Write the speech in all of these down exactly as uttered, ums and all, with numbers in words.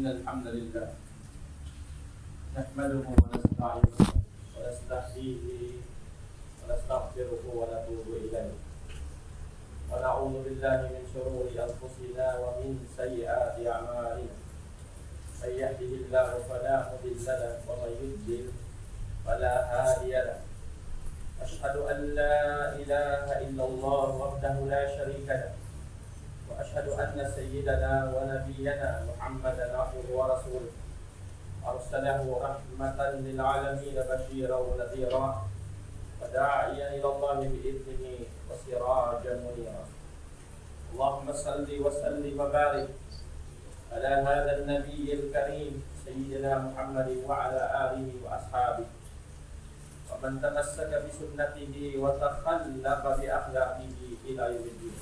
إن الحمد لله نحمده ونستعينه ونستهديه ونستغفره ونتوب إليه، ونعوذ بالله من شرور أنفسنا ومن سيئات أعمالنا. من يهده الله فلا مضل له ومن يضلل فلا هادي له. أشهد أن لا إله إلا الله وحده لا شريك له، وأشهد أن سيدنا ونبينا محمدا عبده ورسوله، أرسله رحمة للعالمين بشيرا ونذيرا وداعيا إلى الله بإذنه وسراجا منيرا. اللهم صل وسلم وبارك على هذا النبي الكريم سيدنا محمد وعلى آله وأصحابه ومن تمسك بسنته وتخلق بأخلاقه إلى يوم الدين.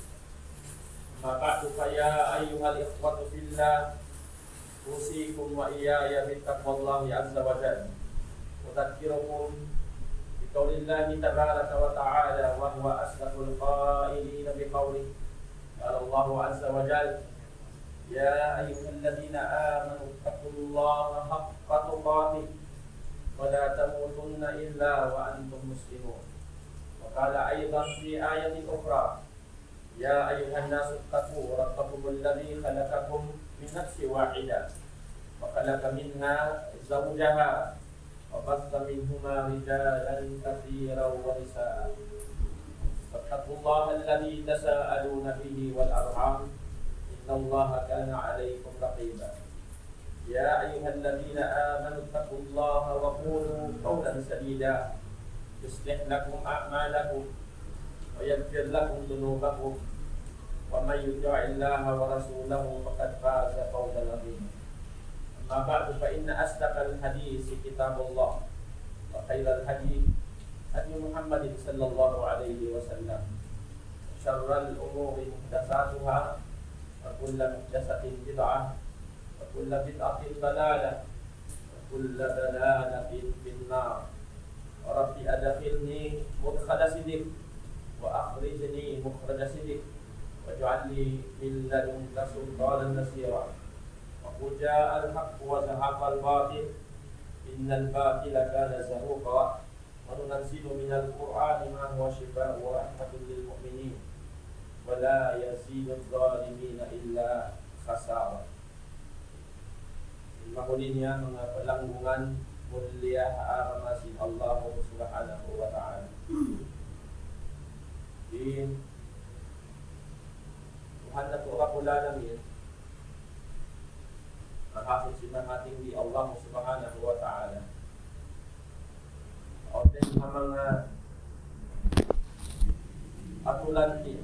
أما بعد، فيا أيها الإخوة في الله، أوصيكم وإياي بتقوى الله عز وجل. أذكركم بقول الله تبارك وتعالى، وهو أصدق القائلين بقوله، قال الله عز وجل: يا أيها الذين آمنوا اتقوا الله حق تقاته ولا تموتن إلا وأنتم مسلمون. وقال أيضا في آية أخرى: يا أيها الناس اتقوا ربكم الذي خلقكم من نفس واحدة وخلق منها زوجها وبث منهما رجالا كثيرا ونساء، واتقوا الله الذي تساءلون به والأرحام، إن الله كان عليكم رقيبا. يا أيها الذين آمنوا اتقوا الله وقولوا قولا سديدا يصلح لكم أعمالكم ويغفر لكم ذنوبكم ومن يطع الله ورسوله فقد فاز فوزا عظيما. أما بعد، فإن أصدق الحديث كتاب الله، وخير الهدي هدي محمد صلى الله عليه وسلم، وشر الأمور محدثاتها، وكل محدثة بدعة، وكل بدعة ضلالة، وكل ضلالة في النار. رب أدخلني مدخل صدق وأخرجني مخرج صدق واجعل لي من لدنك سلطانا نصيرا. وقل جاء الحق وزهق الباطل إن الباطل كان زهوقا. وننزل من القرآن ما هو شفاء ورحمة للمؤمنين ولا يزيد الظالمين إلا خسارا. In mahuli niya manga palanggungan mulia ha agama sin Allah Subhanahu wa Ta'ala. In Tuhan natu' Rabbul Alamin, Maha Suchi, Maha Tinggi Allah Subhanahu wa Ta'ala. Awn dayn ha manga aturan niya,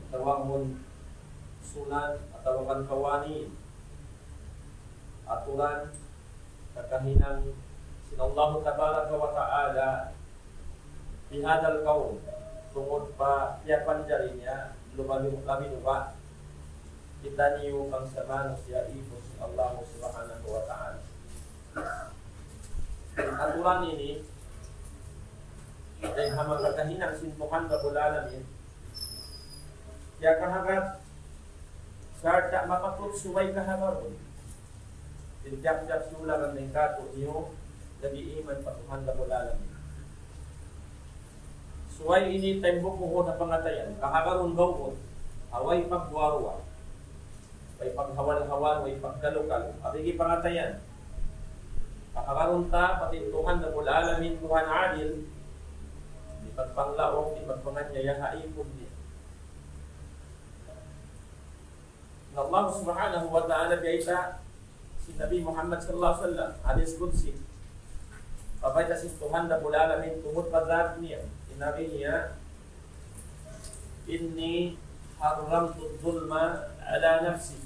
tawag mu sunan atawa kan qawanin, aturan kakahinang sin Allah Tabaraka wa Ta'ala fi hadhal kawn, tungud pa piyapanjari niya, lumabi-, labi-labi pa kitaniyu bangsa manusiya' īpun sin Allah Subhanahu wa Ta'ala. In aturan ini, dayn ha manga kakahinang sin Tuhan Rabbul Alamin, kiyakahagad, sarta' mapatut subay kahagarun. Tiyap-tiyap siya ulangan dayn kātu'niyu, nag-iiman pa Tuhan Rabbul Alamin. Subay ini timbukuhun ha pangatayan, kahagarun gawgut, ha way pagduwa-ruwa, way paghawal-hawal, way pagkalu-kalu, ha bigi pangatayan. Kahagarun ta pa Tuhan Rabbul Alamin, Tuhan adil, di' pagpanglaung, di' pagpanganyaya ha īpun niya. Na Allah Subhanahu wa Ta'ala biyayta' sin Nabi Muhammad sallallahu alayhi wasallam, hadith qudsi. Piyayta' sin Tuhan Rabbul Alamin, tungud pa dhat niya, in agi niya, إني حرمت الظلم على نفسي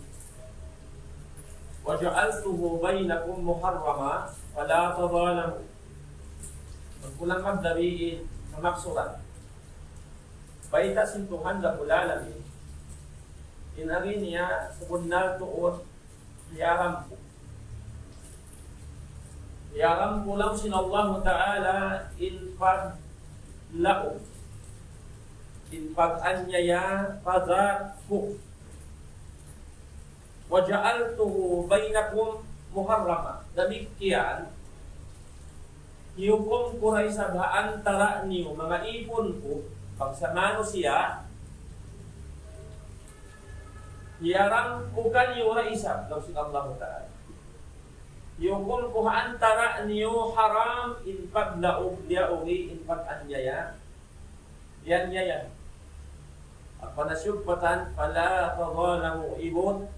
وجعلته بينكم محرما فلا تظالموا. Magkulang magdabi in kamaksuran. Bayta' sin Tuhan Rabbul Alamin, in agi niya sabunnal tuud hiyaram ku. Hiyaram ku laung sin Allahu Ta'ala in paglaung, in pag-anyaya pa dhat ku. وجعلته بينكم محرما. Damikkiyan, hiyukum ku da isab ha antara' niyu, manga ipun ku, bangsa manusiya', hiyaram ku kaniyu da isab, laung sin Allahu Ta'ala. Hiyukum ku ha antara' niyu haram in paglaug-liaugi, in pag-anyaya, iyanyaya. Ampa na siyumpatan, فلا تظالموا, ibun.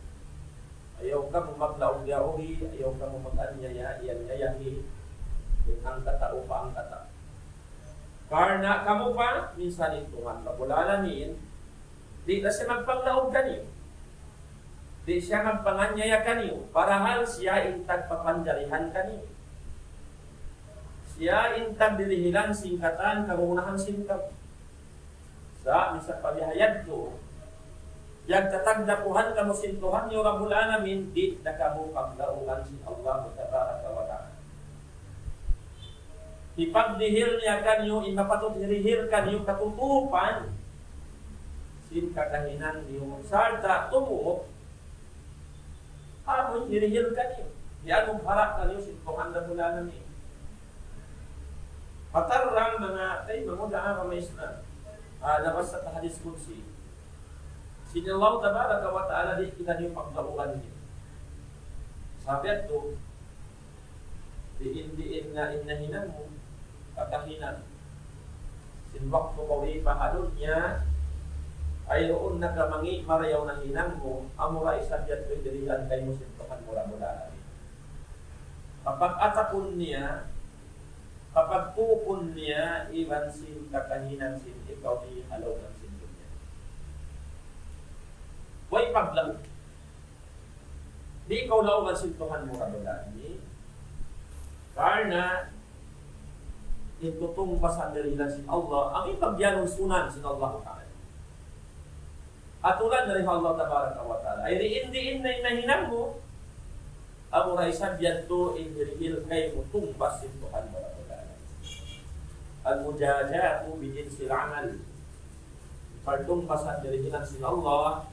Ayaw kamu maglaug-liaugi, ayaw kamu mag-anyaya, iyanyayahi in hangkatau pa hangkatau. Karna' kamu pa, minsan in Tuhan Rabbul Alamin, di' na siya magpanglaug kaniyu. Di' siya magpanganyaya kaniyu. Parahal siya in tagpapanjarihan kaniyu. Siya in tagdirihilan sin katan kagunahan sin kamu. Sa' minsan pa biya' ha yadtu, piyagtatagdapuhan kamu sin Tuhan niyu Rabbul Alamin, di' da kamu paglaugan sin Allah Tabaraka wa Ta'ala. Hipagdihil niya kaniyu, in mapatut hirihil kaniyu katutupan sin kakahinang niyu. Sarta' tumuuk, amu in hirihil kaniyu. Yan in harap kaniyu sin Tuhan Rabbul Alamin. Patarrang manga, ay, manga uda, ah, manga Islam. Ah, nabasa ta hadis qudsi. Sin Allah Tabaraka wa Ta'ala di' kitaniyu paglaugan niya. Sabab yadtu, diin-diin na in nahinang mu, kakahinang. Sin waktu kaw di' pa ha dunya, ay duun na kaw mangi' marayaw nahinang mu, amura isab yadtu in dirihilan kaymu sin Tuhan mu Rabbul Alamin. Kapag-atapun niya, kapagtuupun niya, iban sin kakahinang sin ikaw di ha lawm sin dunya. Way paglaug. Di' kaw laugan sin Tuhan mu Rabbul Alamin. Karna' in tutungbasan dirihilan sin Allah, amu in pagyanunsunan sin Allah Ta'ala. Aturan dari Allah Tabaraka wa Ta'ala. Ay diin-diin na in nahinang mu, amura isab yadtu in hirihil kaymu tungbas sin Tuhan mu Rabbul Alamin. المجازاة بجنس العمل. Pagtungbasan dirihilan sin Allah,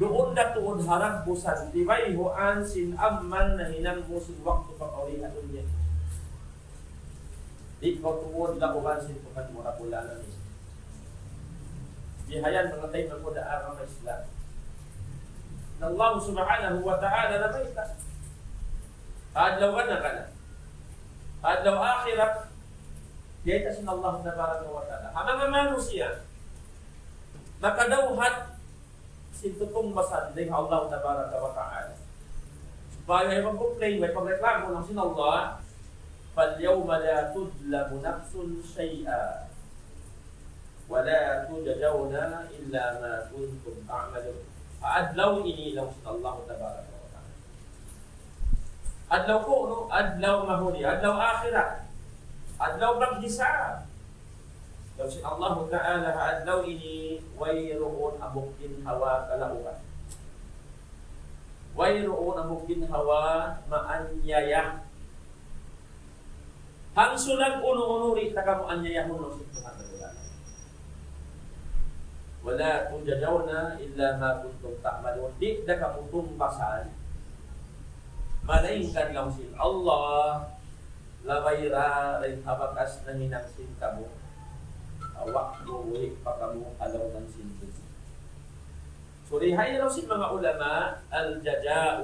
duun da tuud harap busan, tibayhuan sin amal nahinang mu sin waktu pa kaw di ha dunya. Di' kaw tuud laugan sin Tuhan mu Rabbul Alamin. Bihayan manga taymanghud ha agama Islam. Na Allah Subhanahu wa Ta'ala nabayta'. Adlaw gana-gana. Adlaw akhirat. Biyayta' sin Allah Tabaraka wa Ta'ala. Ha manga manusiya', makadawhat sin tutungbasan dayn ha Allah Tabaraka wa Ta'ala. Supaya way mag-complain, way pagreklamo, laung sin Allah, فاليوم لا تظلم نفس شيئا ولا تجزون إلا ما كنتم تعملون. Ha adlaw ini, laung sin Allah Tabaraka wa Ta'ala. Adlaw kunu', adlaw mahuli, adlaw akhirat, adlaw paghisab. Laung sin Allah Ta'ala, ha adlaw ini, wayruun hambuuk ginhawa kalauran. Wayruun hambuuk ginhawa maanyaya. Hangsulag unu-unu di' ta kamu anyayahun, laung sin Tuhan Rabbul Alamin. ولا تجزون إلا ما كنتم تعملون. Di' da kamu tungbasan, malaingkan laung sin Allah, labay da dayn ha bakas nahinang sin kamu, ha waktu buhi' pa kamu ha lawm sin dunya. So, di ha laung sin manga ulama, الجزاء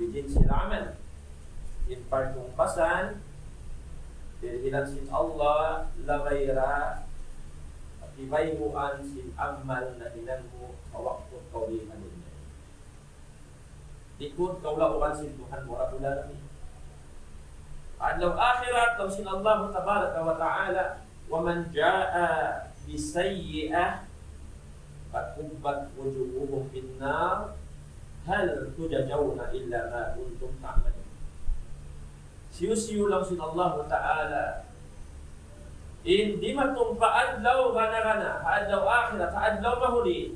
بجنس العمل. In pagtungbasan, dirihilan sin Allah, labay da, tibayhuan sin amal nahinang mu, ha waktu kaw di ha dunya. Di' tuud kaw laugan sin Tuhan mu Rabbul Alamin. Adlaw akhirat, laung sin Allah Tabaraka wa Ta'ala, ومن جاء بالسيئة فكبت وجوههم في النار هل تجزون إلا ما كنتم تعملون. Hisiyu-siyu, laung sin Allah Ta'ala, in dimatung pa adlaw gana-gana, ha adlaw akhirat, ha adlaw mahuli,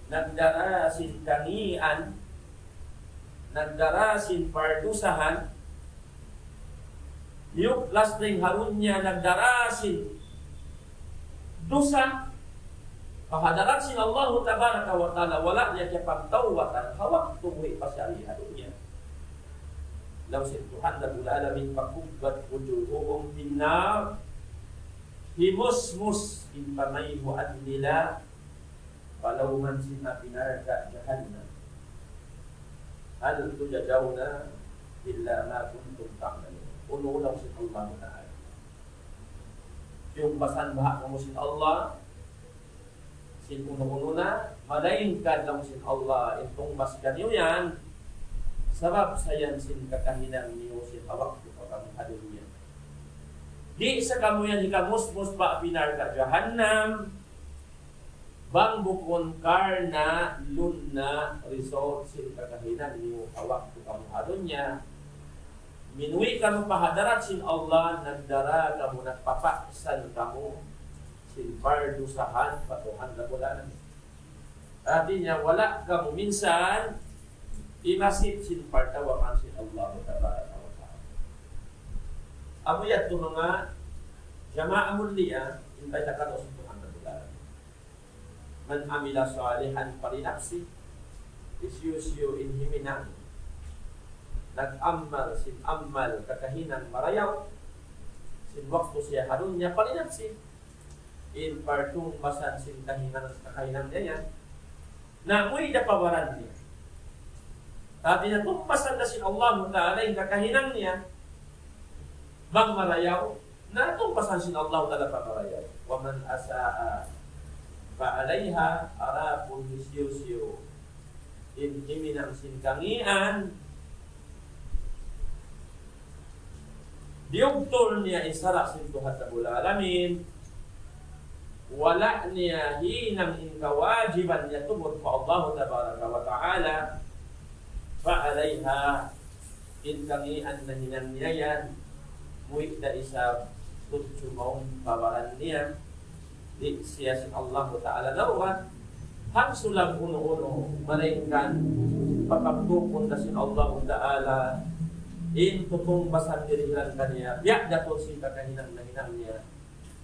nagdara sin kangīan, nagdara sin pardusahan, yuklas dayn ha dunya nagdara sin dusa, pa hadarat sin Allah Tabaraka wa Ta'ala, wala' niya kiyapagtawbatan, ha waktu buhi' pa siya ha dunya. Laung sin Tuhan Rabbul Alamin, فكبت وجوههم في النار, himusmus in pamayhuan nila pa lawm sin api narka' jahannam. هل تجزون إلا ما كنتم تعملون. Unu laung sin Allah Ta'ala? Tiyungbasan baha' kamu sin Allah sin unu-unu na, malaingkan laung sin Allah, in tungbas kaniyu yan, sabab sa yan sin kakahinang niyu sin ha waktu pa kamu ha dunya. Di' sa kamu yan hikamusmus pa api narka' jahannam, bang bukun karna' lun na result sin kakahinang niyu ha waktu kamu ha dunya. Minuwi' kamu pa hadarat sin Allah, nagdara kamu, nagpapaksan kamu sin pardusahan pa Tuhan Rabbul Alamin. Hati niya, wala' kamu minsan imasip sin partawakan sin Allah Tabaraka wa Ta'ala. Amu yadtu manga jamaa mulia, in bayta' katu' sin Tuhan Rabbul Alamin. من عمل صالحا فلنفسه. Hisiyu-siyu in himinang nag-amal sin amal kakahinang marayaw sin waktu siya ha dunya, فلنفسه. In partungbasan sin kahinang, kakahinang niya yan, na amuy da pa baran niya. Hati niya, tungbasan da sin Allah Ta'ala in kakahinang niya, bang marayaw, na tungbasan sin Allah Ta'ala pa marayaw. ومن أساء فعليها, adapun hisiyu-siyu in himinang sin kangīan, diyugtul niya in sara' sin Tuhan Rabbul Alamin, wala' niya hinang in kawajiban niya tungud pa Allah Tabaraka wa Ta'ala, فعليها, in kangīan nahinang niya yan, muwi' da isab tudju mawn pa baran niya, di' siya sin Allah Ta'ala nauran, hangsulag unu-unu, malaingkan papagtupun da sin Allah Ta'ala in tutungbasan dirihilan kaniya, biya' da tuud sin kakahinang nahinang niya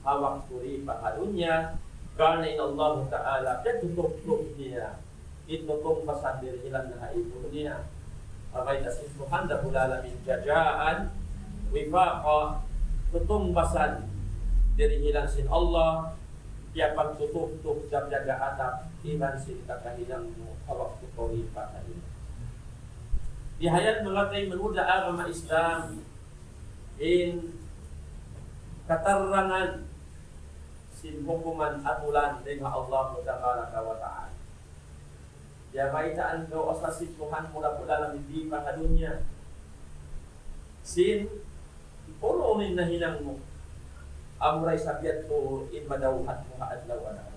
ha waktu di pa ha dunya, karna' in Allah Ta'ala piyagtutuptup niya in tutungbasan dirihilan na ha īpun niya. Ampa bayta' sin Tuhan Rabbul Alamin, جزاء وفاقا, tutungbasan dirihilan sin Allah, piyagtutuptup, piyag-atap, iban sin kakahinang mu ha waktu kaw di pa ha dunya. Bihayan manga taymanghud ha agama Islam, in katarangan sin hukuman aturan dayn ha Allah Tabaraka wa Ta'ala. Biya' baytaan kaw asal sin Tuhan mu Rabbul Alamin di pa ha dunya. Sin unu-unu in nahinang mu, amura isab yadtu in madawhat mu ha adlaw-adlaw.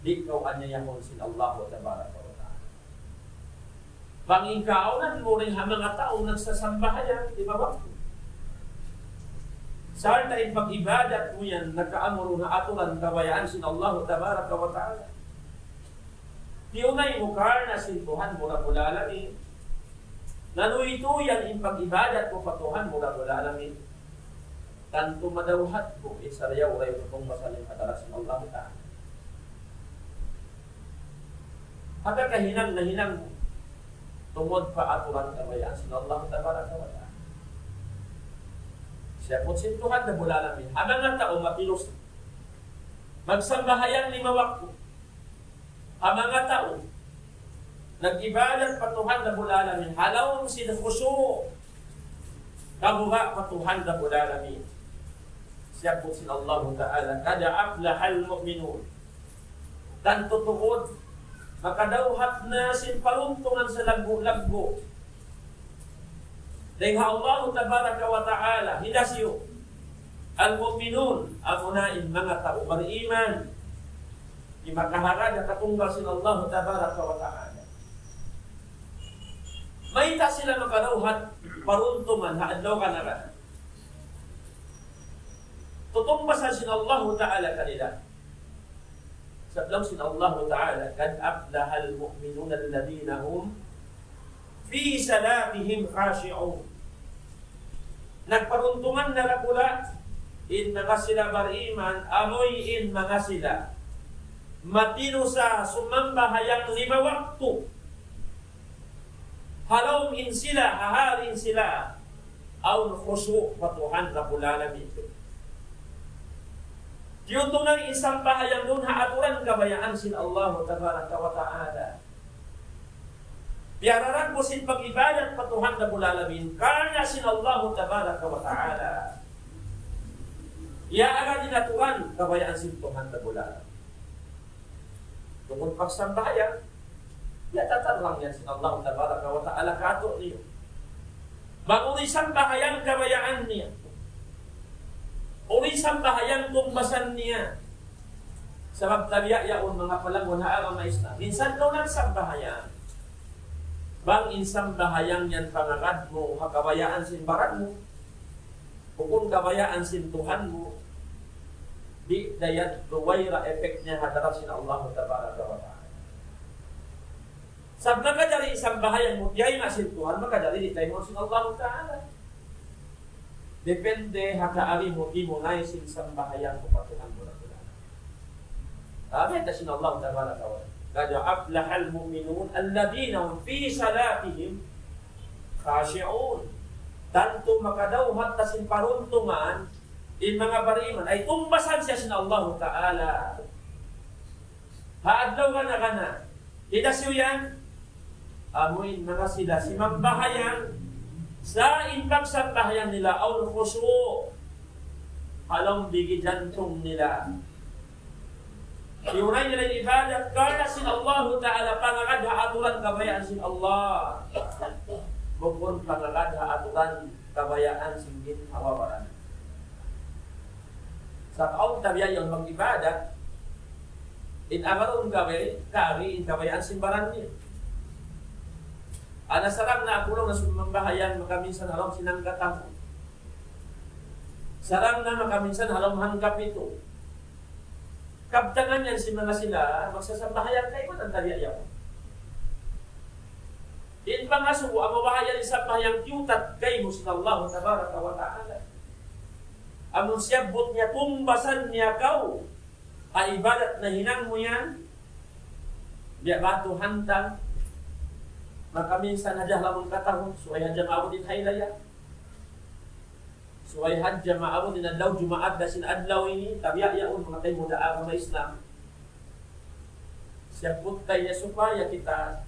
Di' kaw aniyayahun sin Allah Tabaraka wa Ta'ala. Pangikaunan mu rin ha manga tau nagsasambahayang lima waktu. Sarta' in pag-ibadat mu yan, nakaamurun ha aturan kabayaan sin Allah Tabaraka wa Ta'ala. Tiyunay mu karna' sin Tuhan mu Rabbul Alamin. Nanuytuy yan in pag-ibadat mu pa Tuhan mu Rabbul Alamin. Tantu madawhat mu in sarayaw-rayaw mu kung masaling hadarat sin Allah Ta'ala. Ha kakahinang nahinang mu tungud pa aturan kabayaan sin Allah Tabaraka wa Ta'ala. Siya pun sin Tuhan Rabbul Alamin. Ha manga tau matilus magsambahayang lima waktu. Ha manga tau nag-ibadat pa Tuhan Rabbul Alamin, ha lawm sin khushu', kabuga' pa Tuhan Rabbul Alamin. Siyabbut sin Allahu Ta'ala, قد أفلح المؤمنون. Tantu tuud, makadawhat na sin paruntungan salaggu'-laggu' dayn ha Allahu Tabaraka wa Ta'ala, hisiyu? Al-mu'minun, amuna in manga tau bariman. Di' makaharap ha katunggal sin Allahu Tabaraka wa Ta'ala. Mayta' sila makadawhat paruntungan ha adlaw kanaran? Tutungbasan sin Allahu Ta'ala kanila. Sabab laung sin Allahu Ta'ala, قد أفلح المؤمنون الذين هم في صلاتهم خاشعون. Nagparuntungan na dakula' in manga sila bariman, amuin manga sila Matinu sa sumambahayang lima waktu. Ha lawm in sila, ha hal in sila awn khushu' pa Tuhan Rabbul Alamin. Tiyutunay in sambahayang duun ha aturan kabayaan sin Allah Tabaraka wa Ta'ala. Piyararag mu sin pag-ibadat pa Tuhan Rabbul Alamin, karna' sin Allah Tabaraka wa Ta'ala. Iyaagad in aturan kabayaan sin Tuhan Rabbul Alamin. Tungud pagsambahayang, ya, tatarang yan sin Allah Tabaraka wa Ta'ala kātu'niyu. Bang uri sambahayang kabayaan niya, uri sambahayang tungbasan niya. Sabab tabiya' yaun manga palanggun ha agama Islam. Minsan kaw nagsambahayang, bang in sambahayang yan pangagad mu ha kabayaan sin baran mu, bukun kabayaan sin Tuhan mu, di' da yan, way da effect niya ha hadarat sin Allah Tabaraka wa Ta'ala. Sabab makajari sambahayang mu, tiyaynga sin Tuhan, makajari di' taymaun sin Allah Ta'ala. Depende ha kaagi mu timunay sin sambahayang mu pa Tuhan mu Rabbul Alamin. Amin. Mayta' sin Allah Tabaraka wa Ta'ala, قد أفلح المؤمنون الذين هم في صلاتهم خاشعون. Tantu makadawhat na sin paruntungan in manga bariman, ay tungbasan siya sin Allah Ta'ala. Ha adlaw kana-kana. Hisiyu yan? Amuin manga sila simambahayang, sa' in pagsambahayang nila awn khushu', ha lawm bigi jantung nila. Tiyunay nila in ibadat karna' sin Allahu Ta'ala, pangagad ha aturan kabayaan sin Allah. Bukun pangagad ha aturan kabayaan sin ginhawa-baran. Sa' awn tabiya' yaun mag-ibadat, in agarun kabay-, kari in kabayaan sin baran niya. Ana, sarang na aku laung na sumambahayang makaminsan ha lawm sin hangka tahun. Sarang na makaminsan ha lawm hangka pitu. Kabtangan yan sin manga sila, magsasambahayang kaymu, tabiya' yaun. In pangasubu, amu baha' yan in sambahayang tiyutat kaymu sin Allah Tabaraka wa Ta'ala. Amun siyabbut niya, tungbasan niya kaw ha ibadat nahinang mu yan, biya' batu hantang, makaminsan hadja ha lawm hangka tahun, subay hadja maabut in haylaya. Subay hadja maabut in adlaw Jumaat, da sin adlaw ini, tabiya' yaun manga taymanghud ha agama Islam. Siyabbut ta ini supaya kita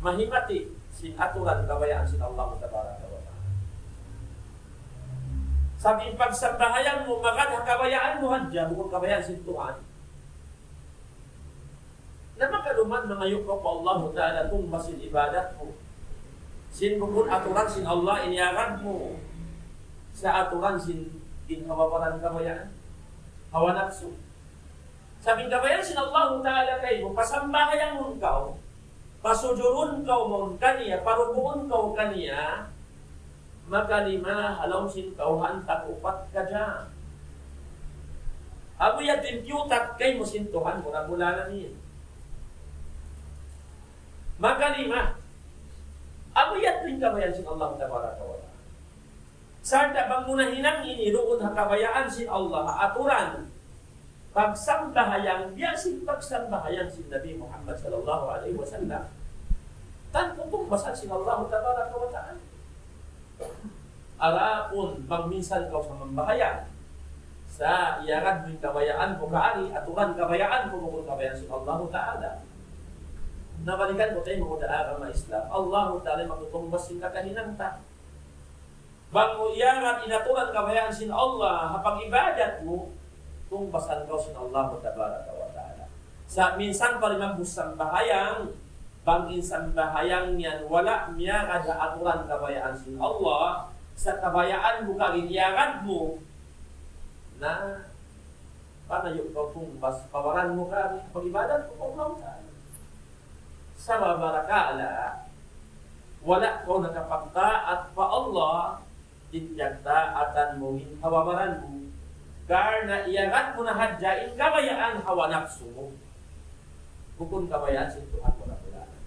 mahimati sin aturan kabayaan sin Allah Tabaraka wa Ta'ala. Sabab in pagsambahayang mu, magad ha kabayaan mu hadja, bukun kabayaan sin Tuhan. Na makaluman mangayu' kaw pa Allah Ta'ala, tungbas in ibadat mu. Sin bukun aturan sin Allah in iyagad mu, sa' aturan sin ginhawa-baran kabayaan, hawa napsu. Sabab in kabayaan sin Allah Ta'ala kaymu, pasambahayangun kaw, pasujurun kaw mawn kaniya, parukuun kaw kaniya, makalima ha lawm sin kawhaan tag-upat ka jam. Amu yadtu in tiyutat kaymu sin Tuhan mu Rabbul Alamin. Makalima. Amu yadtu in kabayaan sin Allah Tabaraka wa Ta'ala. Sarta' bang mu nahinang ini duun ha kabayaan sin Allah, ha aturan pagsambahayang, biya' sin pagsambahayang sin Nabi Muhammad sallallahu alayhi wasallam, tantu tungbasan sin Allah Tabaraka wa Ta'ala. Adapun bang minsan kaw sumambahayang, sa' iyagad mu in kabayaan mu kaagi, aturan kabayaan mu, bukun kabayaan sin Allah Ta'ala. Na balikan ku taymanghud ha agama Islam, Allah Ta'ala in magtutungbas sin kakahinang ta. Bang mu iyagad in aturan kabayaan sin Allah ha pag-ibadat mu, tungbasan kaw sin Allah Tabaraka wa Ta'ala. Sa' minsan pa limabay sambahayang, bang in sambahayang yan wala' miyagad ha aturan kabayaan sin Allah, sa' kabayaan mu kaagi in iyagad mu, na panayu' kaw tungbas pa baran mu kaagi, pag-ibadat mu pa Allah Ta'ala. Sabab barakala', wala' kaw nakapagtaat pa Allah, in piyagtaatan mu in hawa-baran mu, karna' iyagad mu na hadja in kabayaan hawa napsu mu. Bukun kabayaan sin Tuhan mu Rabbul Alamin.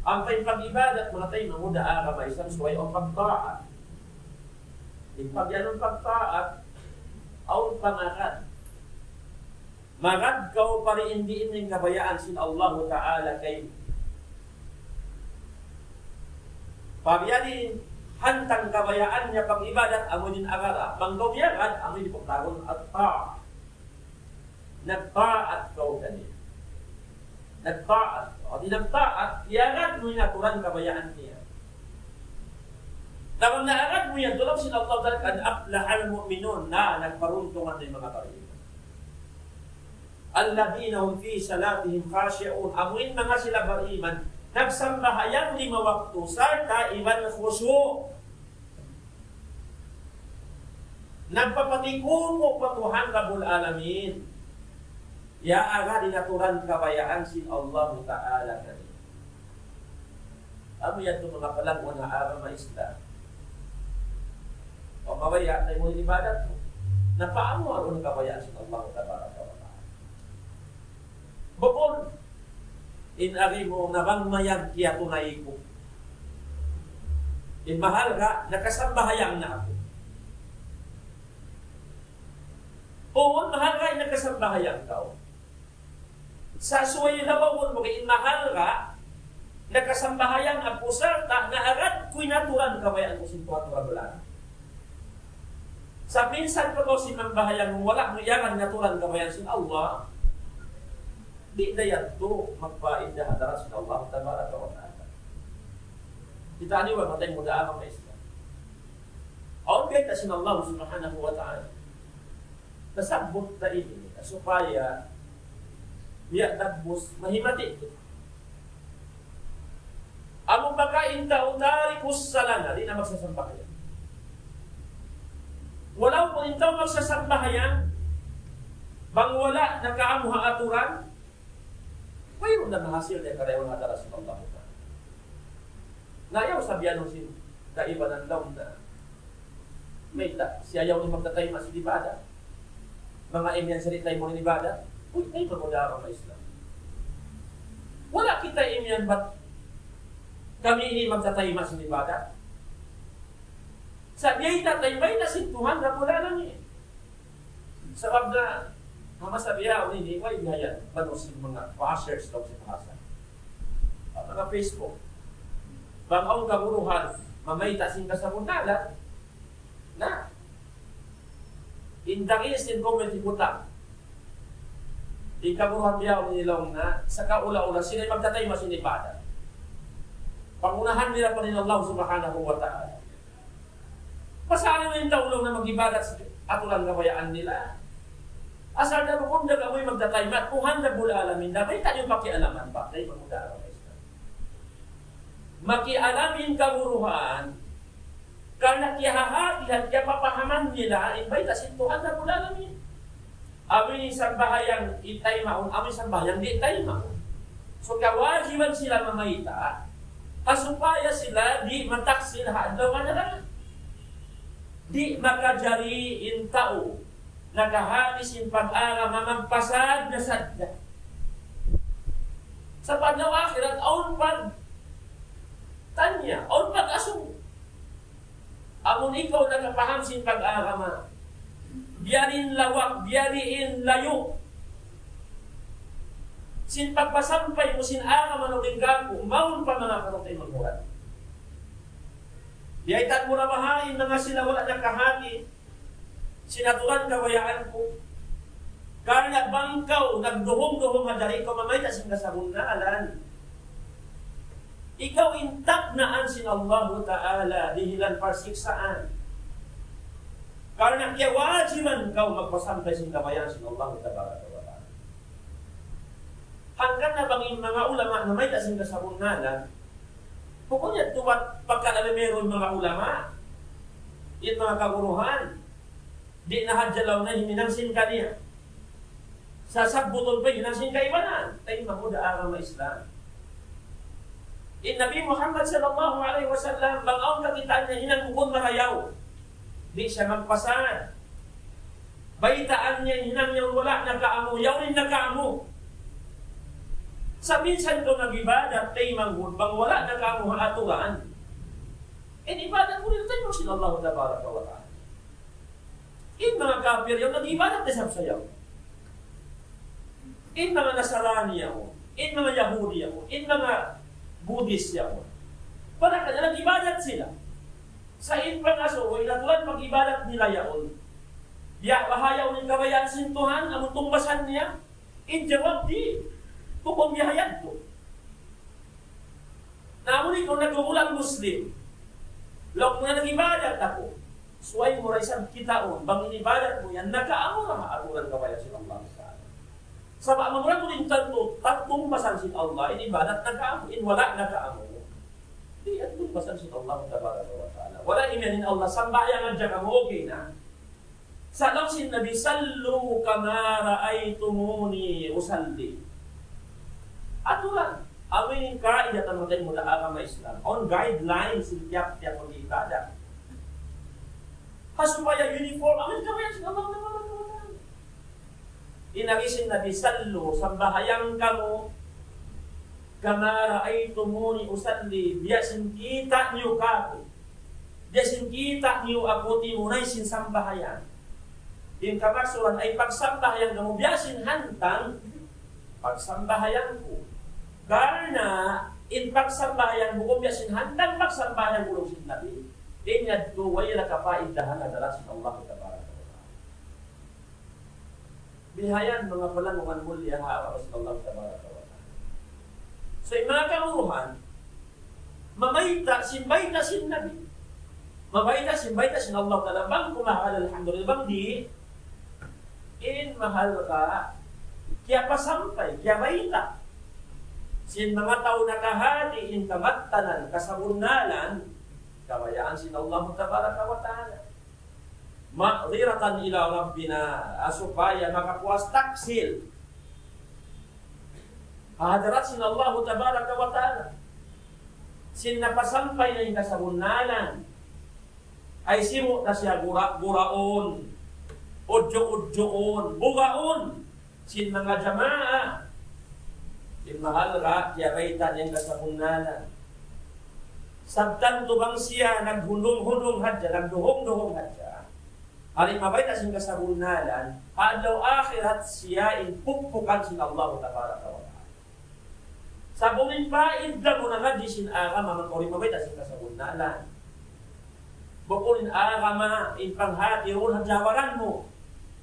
Ampa in pag-ibadat, manga taymanghud ha agama Islam, subay awn pagtaat. In pag-, awn pagtaat, awn pangagad. Magad kaw pa diin-diin in kabayaan sin Allahu Ta'ala kaymu. Pagari hantang kabayaan niya pag-ibadat, amu in agad. Bang kaw miyagad, amu in pagtawagun at-ta'ah. Nagtaat kaw kaniya. Nagtaat. O di nagtaat, iyagad mu in aturan kabayaan niya. Na bang naagad mu yan, laung sin Allah Ta'ala, قد أفلح المؤمنون, na nagparuntungan na in manga bariman. الذين هم في صلاتهم خاشعون. Amu in manga sila bariman, nagsambahayang lima waktu, sarta' iban khushu'. Nagpapatikuku pa Tuhan Rabbul Alamin. Iyaagad in aturan kabayaan sin Allahu Ta'ala kaniya. Amu yadtu manga palangguan ha agama Islam. Pamabaya' na in ibadat mu. Na paamu awn kabayaan sin Allahu Tabaraka wa Ta'ala. Bukun, in ari mu na bang mayag kiyatunay ku. In mahalga', nakasambahayang na aku. Bukun, mahalga', in nakasambahayang kaw. Sa' subay lawagun mu in mahalga', nakasambahayang aku sarta' naagad ku in aturan kabayaan ku sin Tuhan Rabbul Alamin. Sa' minsan pa kaw simambahayang wala' mu iyagad in aturan kabayaan sin Allah, di' da yadtu magpaida ha hadarat sin Allah Tabaraka wa Ta'ala. Kita' niyu ba, matay mu da agama Islam. Awn kayta sin Allah Subhanahu wa Ta'ala. Nasabbut ta ini supaya biya' dagbus mahimati. Amu baka in tau tarikus salah na, di' na magsasambahayang. Walaupun in tau magsasambahayang, bang wala' nakaamu ha aturan, wayruun na mahasil niya karayawan ha hadarat sin Allah Ta'ala. Na ayaw sabihan sin kaibanan laung na mayta', siya yaun in magtatayma' sin ibadat. Manga imiyan sa di' taymaun in ibadat. Uy, taymaun da agama Islam. Wala' kita imiyan bat kami ini magtatayma' sin ibadat. Sa' biyayta' taymaun na sin Tuhan Rabbul Alamin. Sabab na, ha masa bihaun ini, way bihayan, banus sin manga bashers daw sin bahasa. Ha manga Facebook. Bang awn kaguruhan, mamayta' sin kasabunnalan, na, in tangis sin comment hibutang. In kaguruhan bihaun ini laung na, sa' kaula-ula, sila in magtatayma' sin ibadat. Pangunahan nila pa in Allah Subhanahu wa Ta'ala. Pasal in tau laung na mag-ibadat sin aturan kabayaan nila. Asal da bukun da kamu in magtatayma', Tuhan Rabbul Alamin, na mayta' niyu pakialaman pa, kay magmudara pa Islam. Makialam in kaguruhan, karna' kiyahahatihan, kiyapapahaman nila, in bayta' sin Tuhan Rabbul Alamin. Amu in sambahayang di' taymaun, amu in sambahayang di' taymaun. So, kawajiban sila mamayta', ha supaya sila di' mataksil ha adlaw akhir. Di' makajari in tau nakahati sin pag-agama magpasad na sadja. Sa' pa adlaw akhirat, awn pagtanya, awn pag-asubu. Amun ikaw nakapaham sin pag-agama, biya' diin lawak, biya' diin layu' sin pagpasampay mu sin agama na dayn kāku', mawn pa manga kamatay magmurad. Biyaytaan mu ra baha' in manga sila wala' nakahati sin aturan kabayaan ku. Karna' bang kaw nagduhung-duhung ha jari kaw mamayta' sin kasabunnalan, ikaw in tagnaan sin Allahu Ta'ala dihilan parsiksaan. Karna' kiyawajiban kaw magpasampay sin kabayaan sin Allahu Tabaraka wa Ta'ala. Hangkan na bang in manga ulama namayta' sin kasabunnalan, bukun yadtu bat pagka nalimiru in manga ulama, in manga kaguruhan, di' na hadja laung na himinang sin kaniya. Sasabbutun pa hinang sin kaibanan. Taymaun da agama Islam. In Nabi Muhammad sallallahu alayhi wasallam, bang awn kakitaan niya hinang bukun marayaw, di' siya magpasad. Baytaan niya hinang yaun wala' nakaamu, yaun in nakaamu. Sa' minsan kaw nag-ibadat, taymanghud, bang wala' nakaamu ha aturan, in ibadat mu di' taymaun sin Allah Tabaraka wa Ta'ala. In manga kapir yaun nag-ibadat da isab sayaw. In manga Nasarani yaun, in manga Yahudi yaun, in manga Buddhist yaun. Pagga nag-ibadat sila. Sa' in pangasubu, in aturan pag-ibadat nila yaun. Biya' baha' yaun in kabayaan sin Tuhan, amun tungbasan niya, in jawab di', bukun biya' yadtu. Na amu in ikaw nagkukulang Muslim. Laung mu na nag-ibadat aku. Subay mu da isab kitaun, bang in ibadat mu yan, nakaamura ha aturan kabayaan sin Allah Ta'ala. Sabab amu ra in tantu, tungbasan sin Allah, in ibadat nakaamu, in wala' nakaamu. Di' yan tungbasan sin Allah Tabaraka wa Ta'ala. Wala' imiyan in Allah, sambahayang hadja kamu, okay na. Sa' laung sin Nabi, "صلوا كما رأيتموني أصلي." Aturan, amu in kaidah ta manga taymanghud ha agama Islam. Awn guidelines sin tiyap-tiyap pag-ibadat. Ha supaya uniform, amu in kabayaan sin Allah Tabaraka wa Ta'ala. In agi sin Nabi, "صلوا, sambahayang kamu, كما رأيتموني أصلي, biya' sin kita' niyu kaku'. Biya' sin kita' niyu aku timunay sin sambahayang." In kamaksuran ay pagsambahayang kamu biya' sin hantang pagsambahayang ku. Karna' in pagsambahayang mu biya' sin hantang pagsambahayang ku, laung sin Nabi, in yadtu way da kapaidahan ha hadarat sin Allah Tabaraka wa Ta'ala. Bihayan manga palanggungan mulliya ha hadarat sin Allah Tabaraka wa Ta'ala. So, in manga kaguruhan, mamayta' sin bayta' sin Nabi. Mabayta' sin bayta' sin Allah Ta'ala. Bang kumahal, alhamdulillah. Bang di', in mahalga', kiyapasampay, kiyabayta'. Sin manga tau nakahati in kamattanan, kasabunnalan, kabayaan sin Allah Tabaraka wa Ta'ala. معذرة إلى ربنا, ha supaya makapuas taksil ha hadarat sin Allah Tabaraka wa Ta'ala. Sin napasampay na in kasabunnalan, ay sibu' na siya gura-, guraun, udju-udjuun, bugaun. Sin manga jamaa, in mahalga', kiyabayta' niya in kasabunnalan. Sabab tantu bang siya naghundung-hundung hadja, nagduhung-duhung hadja, di' mabayta' sin kasabunnalan, adlaw akhirat siya in pukpukan sin Allah Tabaraka wa Ta'ala. Sa' bukun in paidda mu nangadji' sin agama, bang kaw di' mabayta' sin kasabunnalan. Bukun in agama, in panghati duun ha jawaran mu.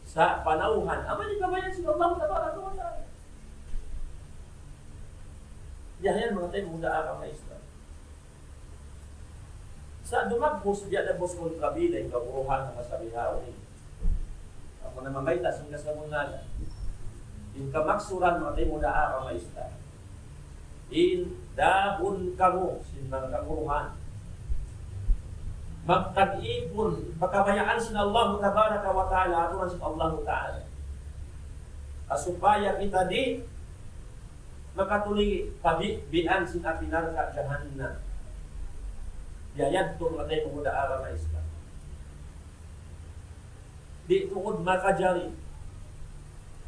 Sa' panawhan, amu in kabayaan sin Allah Tabaraka wa Ta'ala. Biya' yan manga taymanghud ha agama Islam. Sa' dumagbus, biya' dagbus kontrabida in kaguruhan ha masa bihaun ini. Aku na mamayta' sin kasabunnalan. In kamaksuran manga taymanghud ha agama Islam. In dagbus kamu sin manga kaguruhan. Magtag-ipun pa kabayaan sin Allah Tabaraka wa Ta'ala, aturan sin Allah Ta'ala. Ha supaya kita di' makatuli pa bibian sin api narka' jahannam. Biya' yadtu manga taymanghud ha agama Islam. Di' tuud makajari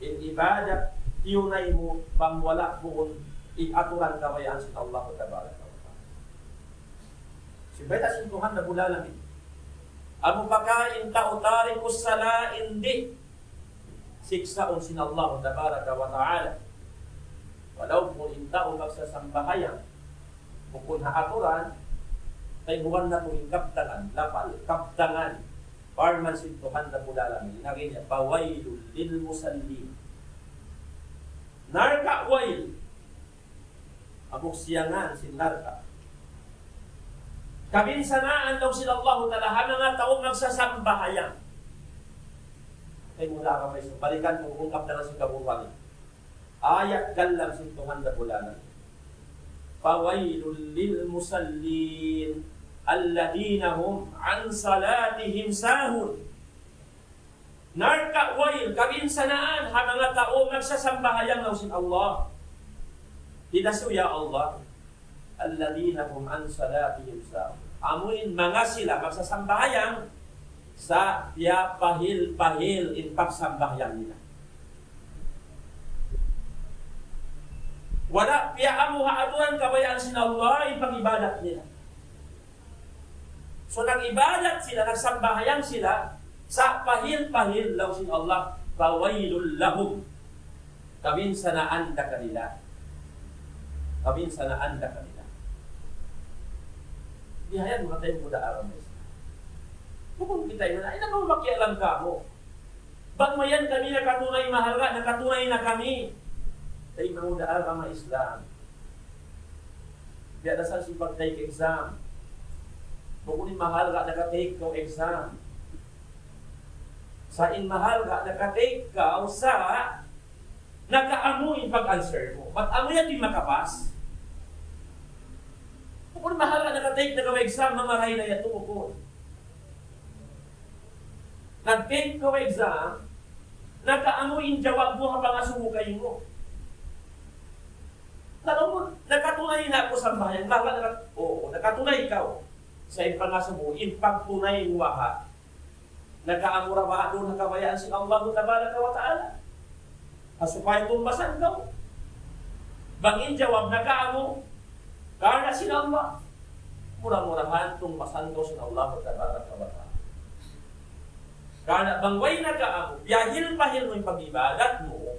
in ibadat tiyunay mu bang wala' bukun in aturan kabayaan sin Allah Tabaraka wa Ta'ala. Sin bayta' sin Tuhan Rabbul Alamin. Amu pa ka in tau تارك الصلاة in di' siksaun sin Allah Tabaraka wa Ta'ala. Walaupun in tau magsasambahayang bukun ha aturan, kaibuan natu' in kabtangan, lapal, kabtangan. Parman sin Tuhan Rabbul Alamin, in agi niya, فويل للمصلين. Narka' wail. Hambuuk siyangan sin narka'. Kabinsanaan daw sin Allahu Ta'ala ha manga tau magsasambahayang. Ay, mula ka pa isang balikan mu kung kabtangan sin kaburuan. Ayat kalam sin Tuhan Rabbul Alamin. فويل للمصلين الذين هم عن صلاتهم ساهون. Narka' wail, kabinsanaan, ha manga tau magsasambahayang laung sin Allah. Hidasuya Allah. الذين هم عن صلاتهم ساهون. Amuin manga sila magsasambahayang sa' piyapahil-pahil in pagsambahayang nila. Wala' piyaamu ha aturan kabayaan sin Allah in pag-ibadat nila. So, nag-ibadat sila, nagsambahayang sila, sa' pahil-pahil laung sin Allah, فويل لهم. Kabinsanaan da kanila. Kabinsanaan da kanila. Bihayan manga taymanghud ku ha agama Islam. Bukun kita in, ay, na kamu makialam kamu. Bang mayan kami nakatunay mahalga', nakatunay na kami. Taymanghud ku ha agama Islam. Biya' da sa' sin pag-take exam. Bukun in mahalga' naka-take kaw exam. Sa' in mahalga' naka-take kaw sa' nakaamu in pag-answer mu. Bat amu yan di' makapas. Bukun mahalga' naka-take na kaw exam, mamaray na yadtu bukun. Nag-take kaw exam, nakaamu in jawab mu ha pangasubu kaymu. Laung mu, nakatunay na aku sambahayang. Laung mu, naka-, oo, nakatunay kaw. Sa' in pangasubu, in pagtunay mu baha'. Nakaamu ra baha' duun ha kabayaan sin Allah Tabaraka wa Ta'ala. Ha supaya tumbasan kaw. Bang in jawab nakaamu, karna' sin Allah. Mura-murahan tumbasan kaw sin Allah Tabaraka wa Ta'ala. Karna' bang way nakaamu, biyahil-bahil mu in pag-ibadat mu,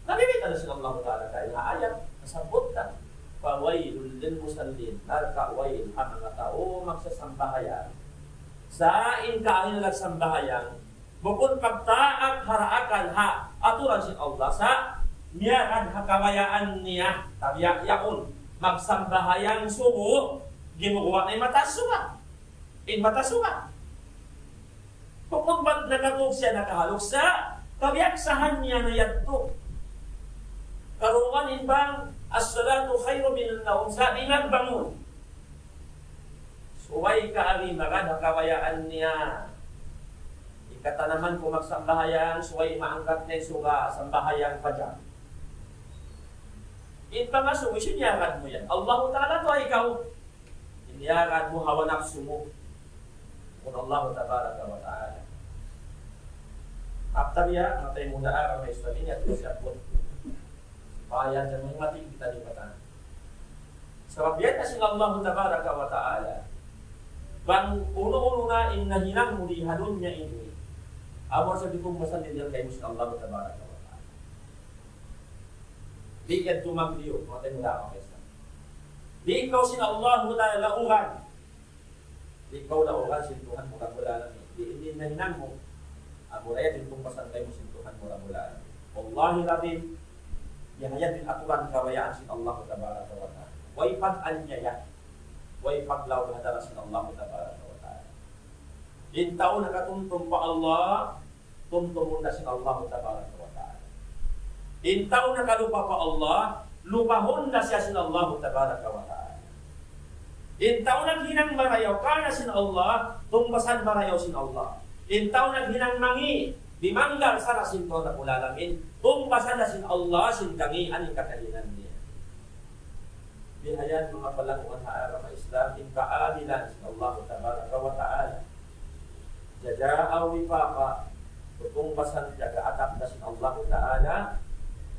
nabibitan na sin Allah Ta'ala kaina ha ayat, nasabbut na, فويل للمصلين, narka' wayl ha manga tau magsasambahayang. Sa' in kaagi nagsambahayang, bukun pagtaat ha daakan ha aturan sin Allah, sa' miyagad ha kabayaan niya, tabiya' yaun, magsambahayang subu, gimuguwa' na in mata suga. In mata suga. Bukun bat nakatug siya nakahalug sa' kabiyaksahan niya na yadtu. Karungugan in bang, الصلاة خير من النوم, sa' di' nagbangun. Subay kaagi magad ha kabayaan niya. In katanaman ku magsambahayang, subay maangkat na in suga, sambahayang fajar. In pangasubu, hisiyu in iyagad mu yan? Allahu Ta'ala atawa ikaw? In iyagad mu hawa napsu mu. Bukun Allah Tabaraka wa Ta'ala. After ya, manga taymanghud ku ha agama Islam ini, atu siya pun. Supaya jangan mati kita di mata. Sabab biya' na sin Allah Tabaraka wa Ta'ala. Bang unu-unu na in nahinang mu di ha dunya ini, amu sa' di' tumbasan di' kaymu sin Allah Tabaraka wa Ta'ala. Di' yan tumambiyo, manga taymanghud ku ha agama Islam. Di' kaw sin Allah Ta'ala laugan. Di' kaw laugan sin Tuhan mu Rabbul Alamin. Di' ini in nahinang mu. Amu ra yan in tumbasan kaymu sin Tuhan mu Rabbul Alamin. Wallahil azim, yan in aturan kabayaan sin Allah Tabaraka wa Ta'ala. Way pag-anyaya, way paglaw ha hadarat sin Allah Tabaraka wa Ta'ala. In tau nakatumtum pa Allah, tumtumun na sin Allah Tabaraka wa Ta'ala. In tau nakalupa pa Allah, lupahun na siya sin Allah Tabaraka wa Ta'ala. In tau naghinang marayaw karna' sin Allah, tumbasan marayaw sin Allah. In tau naghinang mangi', dimanggal sara' sin Tuhan Rabbul Alamin, tumbasan na sin Allah sin kangian in kakahinang niya. Bihayan manga palanggungan ha agama Islam, in kaadilan sin Allah Tabaraka wa Ta'ala. Jazaa wifaqa, tutungbasan jaga atap da sin Allah Ta'ala,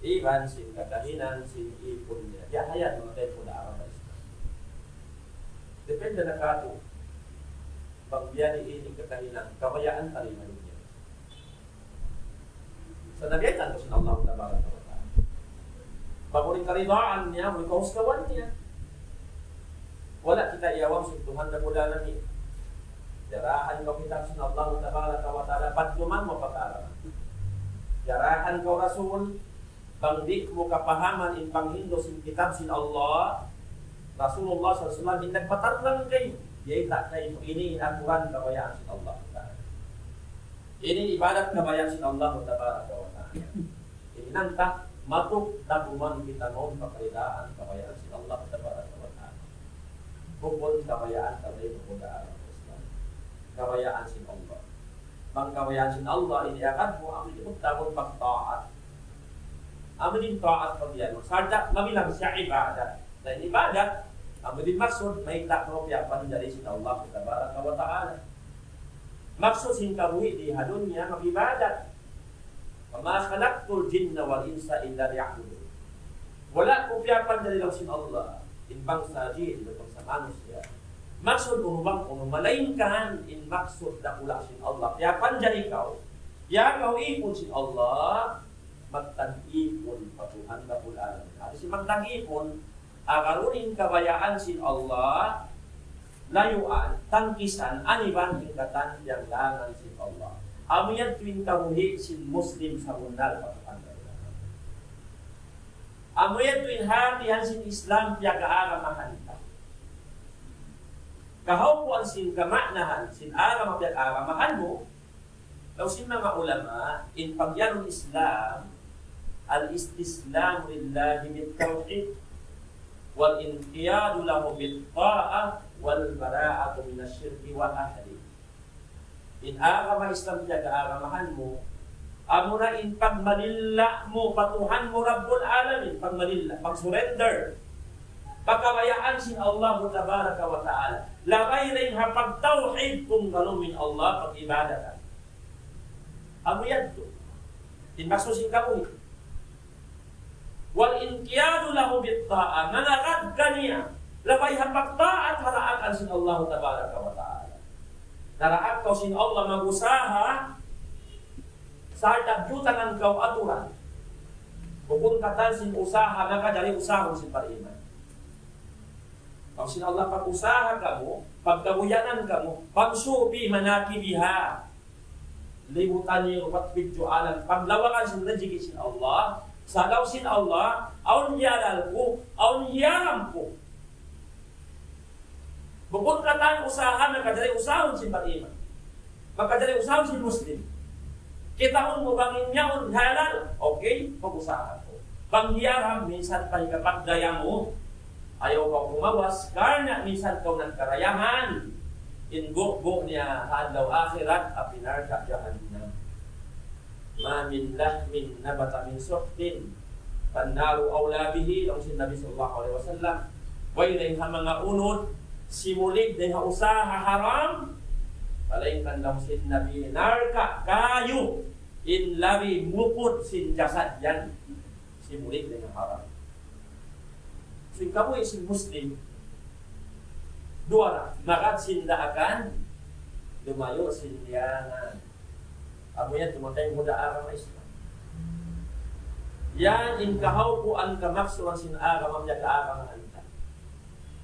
iban sin kakahinang sin ipun niya. Bihayan manga taymanghud ku ha agama Islam. Depende na katu', bang biya' diin in kakahinang, kabayaan ta di ha dunya. Sa' nabitan kaw sin Allah Tabaraka wa Ta'ala. Bang unu in karidaan niya, unu in kahuskawan niya. Wala' kita iyawang sin Tuhan Rabbul Alamin. Diyarahan kaw kitab sin Allah Tabaraka wa Ta'ala, bat duman mu pag-aaraman. Diyarahan kaw Rasul, bang di' mu kapahaman in panghindu' sin kitab sin Allah, Rasulullah sallallahu alayhi wasallam, in nagpatarrang kaymu, yayta' kaymu, ini in aturan kabayaan sin Allah Ta'ala. Ini ibadat kabayaan sin Allah Tabaraka wa Ta'ala. Ini nanta, matuk dakuman kita mawn pa karidaan kabayaan sin Allah Tabaraka wa Ta'ala. Bukun kabayaan ta, bukun kabayaan Islam. Kabayaan sin Allah. Bang kabayaan sin Allah ini agad mu, amu in tabun pagtaat. Amu in taat pagyan. Sadja mabilang siya ibadat. Na in ibadat, amu in maksud, mayta' kaw piyapanjari sin Allah Tabaraka wa Ta'ala. Maksud sin kabuhi' di ha dunya, mag-ibadat. وما خلقت الجن والإنس إلا ليعبدون. Wala' ku piyapanjari laung sin Allah in bangsa jin, bangsa manusiya'. Maksud unu bang unu, malaingkan in maksud dakula' sin Allah. Piyapanjari kaw, piya kaw ipun sin Allah, magtag-ipun pa Tuhan Rabbul Alamin. Hati sin magtag-ipun, agarun in kabayaan sin Allah, layuan, tangkisan, aniban in katan piyaglangan sin Allah. Amu yadtu in kabuhi' sin Muslim sabunnal pa Tuhan Rabbul Alamin. Amu yadtu in hatihan sin Islam piyag-aagamahan ta. Kahawpuan sin kama'nahan sin agama piyag-aagamahan mu, laung sin manga ulama, in pagiyanun Islam, الاستسلام لله بالتوحيد، والانقياد له بالطاعة، والبراءة من الشرك وأهله. In agama Islam piyag-aagamahan mu, amuna in pagmalilla' mu pa Tuhan mu Rabbul Alamin, pagmalilla', pag-surrender pa kabayaan sin Allahu Tabaraka wa Ta'ala. Labay dayn ha pagtawhid, punggalun in Allah, pag-ibadatan. Amu yadtu in maksud sin kabuhi'. والانقياد له بالطاعة, mangarad kaniya, labay ha pagtaat ha daakan sin Allahu Tabaraka wa Ta'ala. Daraak kaw sin Allah mag-usaha, sarta' biyutangan kaw aturan. Bukun katan sin usaha, makajari usahahun sin bariman. Laung sin Allah, pag-usaha kamu, pagkabuyanan kamu, فامشوا في مناكبها. Libutan niyu pa pidju' alam, paglawagan sin rijiki' sin Allah, sa' laung sin Allah, awn hiyalal ku, awn hiyaram ku. Bukun katan usaha, makajari usahahun sin bariman. Makajari usahahun sin Muslim. Kitaun mu bang in yaun halal, okay, pag-usaha ku. Bang hiyaram, minsan pa hikapagdaya mu, ayaw kaw kumawas, karna' minsan kaw nagkarayahan, in gubu' niya ha adlaw akhirat, api narka' jahannam. ما من لحم نبت من سحت فالنار أولى به, laung sin Nabi sallallahu alayhi wasallam. Way dayn ha manga unud, simulig dayn ha usaha haram, malaingkan laung sin Nabi, narka' kayu in labi muput sin jasad yan. Simulig dayn ha haram. So, in kabuhi' sin Muslim, duwa ra, magad sin daakan, lumayu' sin liyangan. Amu yan, tumatay mu da agama Islam. Yan in kahawpuan kamaksuran sin agama, piyag-aagamahan ta.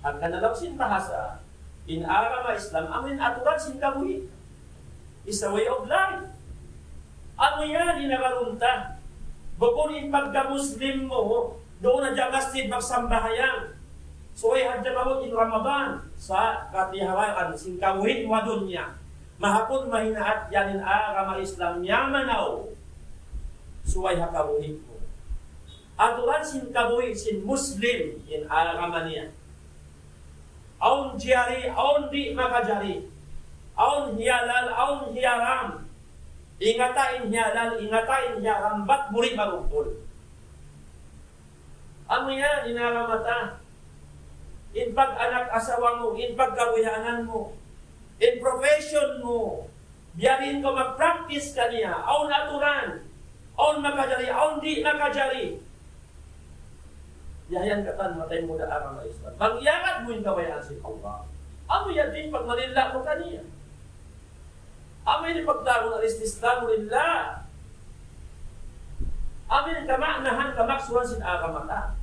Hangkan na laung sin bahasa, in agama Islam, amu in aturan sin kabuhi'. It's a way of life. Amu yan in agarun ta. Bukun in pagka-Muslim mu, duun na ha masjid magsambahayang. Subay hadja maabut in Ramadan, sa' katihawaan sin kabuhi' mu ha dunya. Mahapun mahinaat yan in agama Islam niya manaw. Subay ha kabuhi' mu. Aturan sin kabuhi' sin Muslim in agama niya. Awn jari, awn di' makajari. Awn hiyalal, awn hiyaram. Ingata in hiyalal, ingata in hiyaram, bat buri' marugtul. Amu yan in agama ta. In pag-anak asawa mu, in pagkabuhianan mu, in profession mu, biya' diin kaw mag-practice kaniya, awn aturan, awn makajari, awn di' makajari. Biya' yan katan matay mu da agama Islam. Bang iyagad mu in kabayaan sin Allah, amu yan in pagmalilla' mu kaniya. Amu in pagtawagun al-istislamu lillah. Amu in kama'nahan, kamaksuran sin agama ta.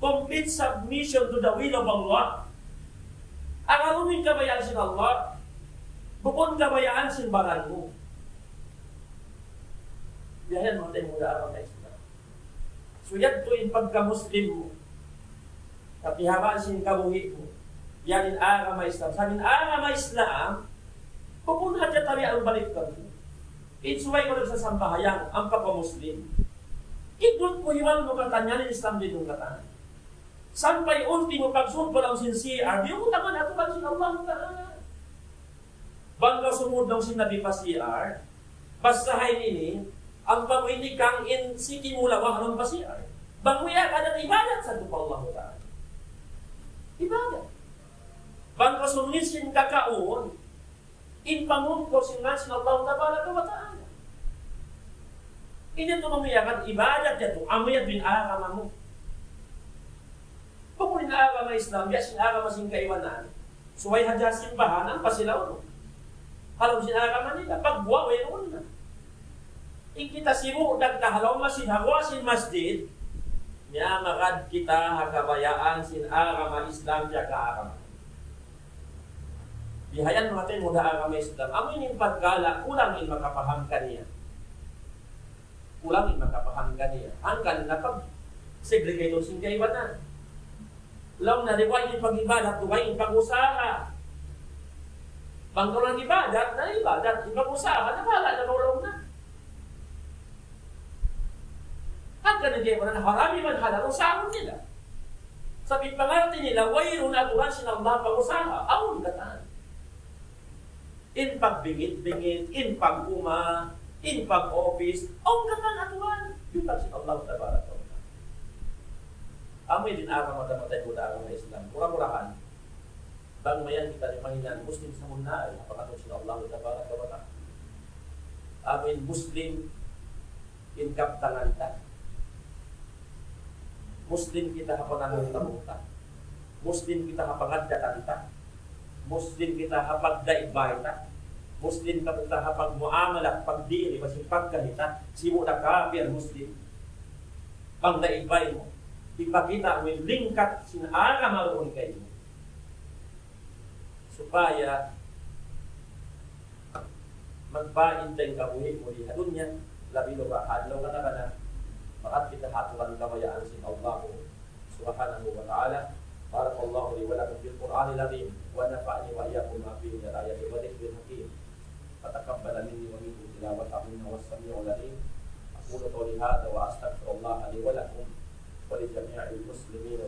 Complete submission to the will of Allah. Agarun mu in kabayaan sin Allah, bukun kabayaan sin baran mu. Biya' yan matay mu da agama Islam. So, yadtu in pagka-Muslim mu. Kapihawaan sin kabuhi' mu. Yan in agama Islam. Sa' in agama Islam, bukun hadja tariya' balik kamu. In subay kaw nagsasambahayang, ampa kaw Muslim. Idut mu hiwal mu katan yan in Islam didtu katan. Sampay ultimo pagsud pa lawm sin C R, di' mu taman aturan sin Allah Ta'ala. Bang kaw sumud laung sin Nabi pa C R, basahi ini, ampa mu ini kang in siki mu lawa' ha lawm pa C R. Bang mu yan, ada ibadat sadtu pa Allah Ta'ala. Ibadat. Bang kaw sumud sin kakaun, in pamung kaw sin ngan sin Allah Tabaraka wa Ta'ala. Ini tuud amu yan ibadat yadtu, amu yan in agama mu. Bukun in agama Islam, biya' sin agama sin kaibanan. Subay hadja simbahan, ampa sila unu. Ha lawm sin agama nila, pagguwa', wayruun na. In kita sibu' nagkahalaw masjid, ha guwa' sin masjid, miyamagad kita ha kabayaan sin agama Islam, piyagkaagama. Bihayan mata mu da agama Islam. Amu ini in pagkala, kulang in makapaham kaniya. Kulang in makapaham kaniya. Hangkan na pag-segregate sin kaibanan. Laung na di' way in pag-ibadat, di' way in pag-usaha. Bang kaw nag-ibadat, na ibadat, in pag-usaha, na bahala na kaw laung na. Hangkan na di' man haram iban halal, usahahun nila. Sa' in pangarti nila, wayruun aturan sin Allah pag-usaha. Awn katan. In pagbingit-bingit, in pag-uma, in pag-office, awn katan aturan. Yutang sin Allah tabaraka wa ta'ala. Amu in agama, mata-mata in agama Islam. Mura-murahan. Bang mayan kita ini mahinang Muslim sabunnal, ha pangatayan sin Allah tabaraka wa ta'ala. Amu in Muslim in kabtangan ta. Muslim kita ha pananam ta. Muslim kita ha pangaddatan ta. Muslim kita ha pagdaig bay ta. Muslim kita ha pagmuamalat, pagdiri, basi pagkahita, sibu' da kapir Muslim. Pagdaig bay mu, hipakita' mu in lingkat sin agama duun kaymu. Supaya magpain ta in kabuhi' mu di ha dunya, labi na ha adlaw kana-kana, magad kita ha aturan kabayaan sin Allah subhanahu wa ta'ala. بارك الله لي ولكم في القرآن العظيم، ونفعني وإياكم بما فيه من الآيات والذكر الحكيم. فتقبل مني ومنكم تلاوته إنه هو السميع العليم. أقول قولي هذا وأستغفر الله لي ولكم ولجميع المسلمين